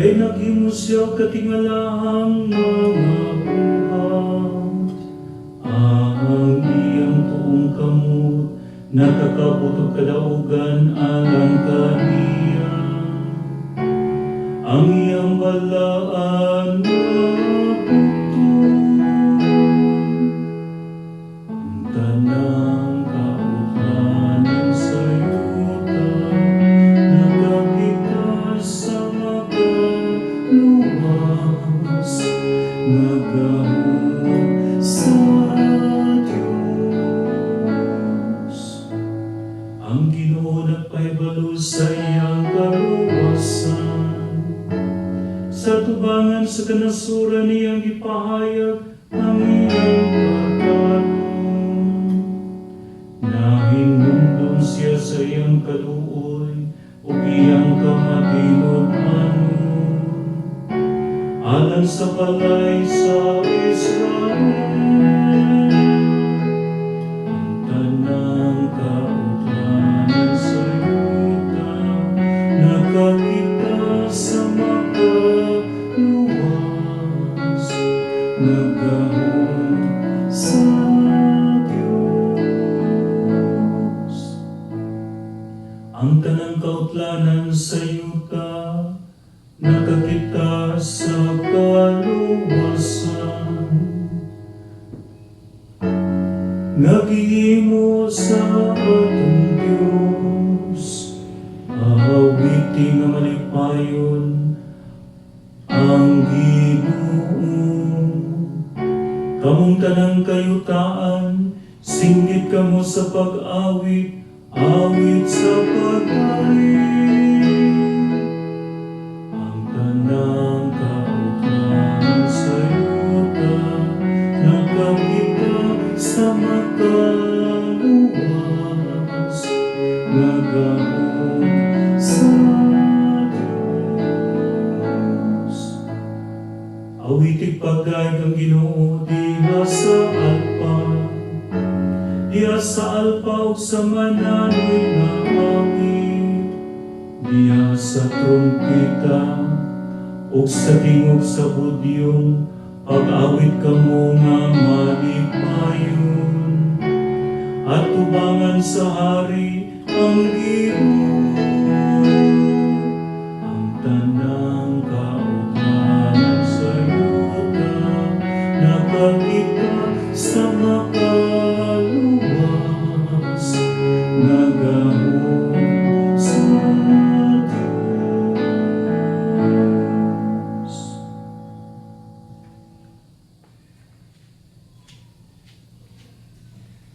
Kay naghimo siya og katingalahang mga buhat. Ang iyang tuong kamot nakakabot og kadaugan alang kaniya. Ang iyang balaan nga bukton. Ang tanang kautlanan sa yuta nakakita sa makaluwas nga gahom sa Dios. Ang Ginoo nagpahibalo sa iyang kaluwasan. Sa tubangan sa kanasuran, iyang gipahayag ang iyang katarong. Nahinumdum siya sa iyang kaluoy ug iyang kamatinud-anon alang sa balay sa Israel. Ang tanang kautlanan sa yuta nakakita sa makaluwas nga gahom sa Dios. Ang tanang kautlanan sa yuta nakakita sa kaluwasan nga gihimo sa atong Dios. Awiti nga malipayon ang Ginoo. Kamong tanang kayutaan, singgit kamo sa pag-awit, awit sa pagdayeg. Ang tanang kautlanan sa yuta nakakita sa makaluwas nga gahom sa Dios. Awitig pagdayeg ang Ginoo diha sa alpa. Diha sa alpa ug sa mananoy nga awit. Diha sa trumpeta ug sa tingog sa budyong, pag-awit kamo nga malipayon. Atubangan sa hari ang Ginoo.